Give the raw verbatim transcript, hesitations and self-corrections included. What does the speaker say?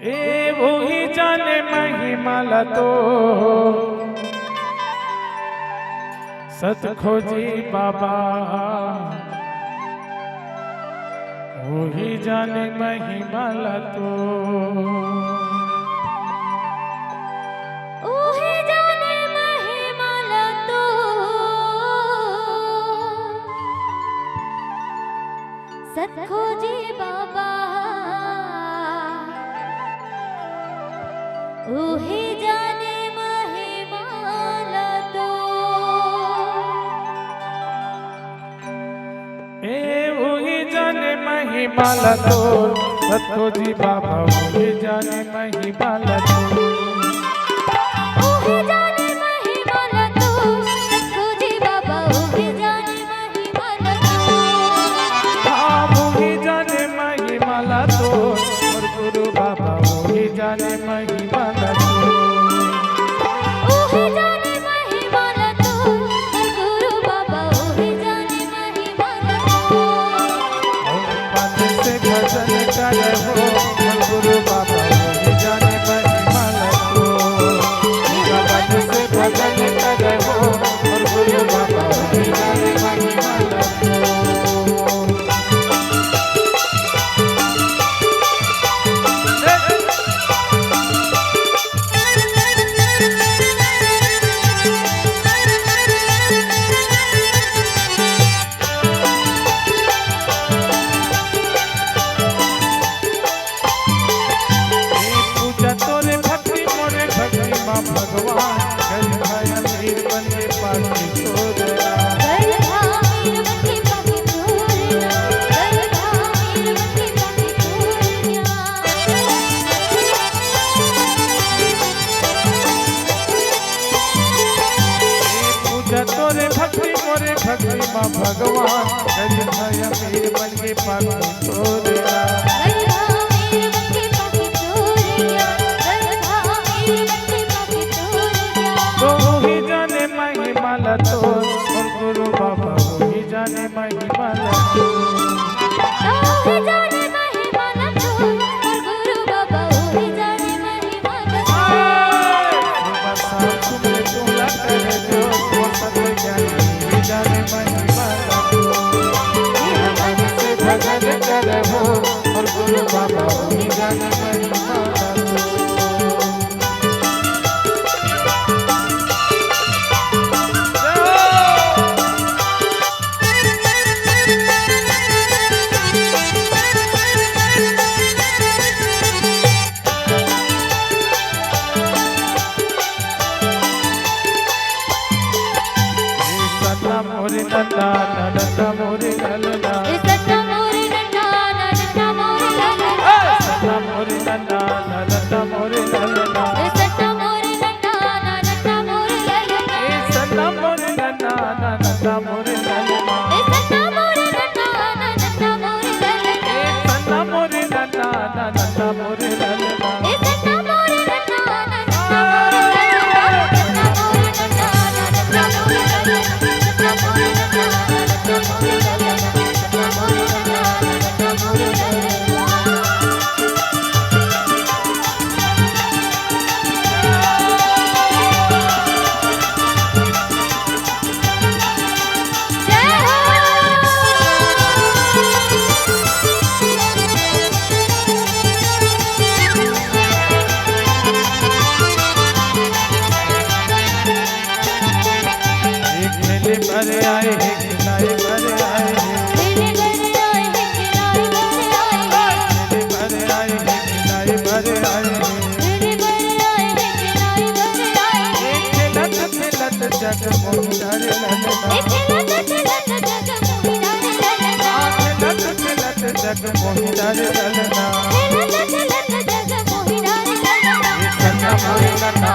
ए उही जाने महिमा ल तो सतखोजी बाबा, उही जाने महिमा ल तो। उही जाने महिमा ल तो सतखोजी बाबा, उही जाने महिमा ल तो। ए उही जाने महिमा ल तो, सतखोजी बाबा उही जाने महिमा ल तो। उही जाने महिमा ल तो, सतखोजी बाबा उही जाने महिमा ल तो। हाँ, उही जाने महिमा ल तो, मोर गुरु बाबा उही जाने महिमा ल तो। उही जाने महिमा ल तो, मोर गुरु बाबा उही जाने महिमा ल तो। ओम पद से भजन करे हो, मोर गुरु बाबा उही जाने महिमा ल तो। ओम पद से भजन करे हो, मोर गुरु बाबा उही जाने महिमा ल तो। ए पूजा तोरे भक्ति मोरे भक्ति मा भगवान, गरीब अमीर बन के पाके तोरना। गरीब अमीर बन के पाके तोरना, गरीब अमीर बन के पाके तोरना। ए पूजा तोरे भक्ति मोरे भक्ति मा भगवान, गरीब अमीर बन के पाके तोरना। गरीब अमीर बन के पाके तोरना, गरीब अमीर बन के पाके तोरना। तो उही जाने महिमा ल तो, मोर गुरु बाबा उही जाने महिमा ल तो। उही जाने महिमा ल तो, मोर गुरु बाबा उही जाने महिमा ल तो। सुबह शाम सुबह तू लग रहे जो, वो सत्य ज्ञानी उही जाने महिमा ल तो। ये मन से भजन करे हो, मोर गुरु बाबा उही जाने महिमा ल तो। सन्ना मोरी नन्ना, नन्ना मोरी नन्ना। ए सन्ना मोरी नन्ना, नन्ना मोरी नन्ना। ए सन्ना मोरी नन्ना, नन्ना मोरी नन्ना। ए सन्ना मोरी नन्ना, नन्ना मोरी नन्ना। ए सन्ना मोरी नन्ना, नन्ना मोरी नन्ना। ए सन्ना मोरी नन्ना, नन्ना मोरी नन्ना। ए सन्ना मोरी नन्ना, नन्ना मोरी नन्ना। ए सन्ना मोरी नन्ना, नन्ना मोरी नन्ना। एक खेले बर आए हे, खिलाए बर आए हे। खेले बर आए हे, खिलाए बर आए हे। खेले बर आए हे, खिलाए बर आए हे। खेले बर आए हे, खिलाए बर आए हे। एक खेलत खेलत जग मोहि डारे ललना। एक खेलत खेलत जग मोहि डारे ललना। हाँ, खेलत खेलत जग मोहि डारे ललना। खेलत खेलत जग मोहि डारे ललना। ए सन्ना मोरे नन्ना,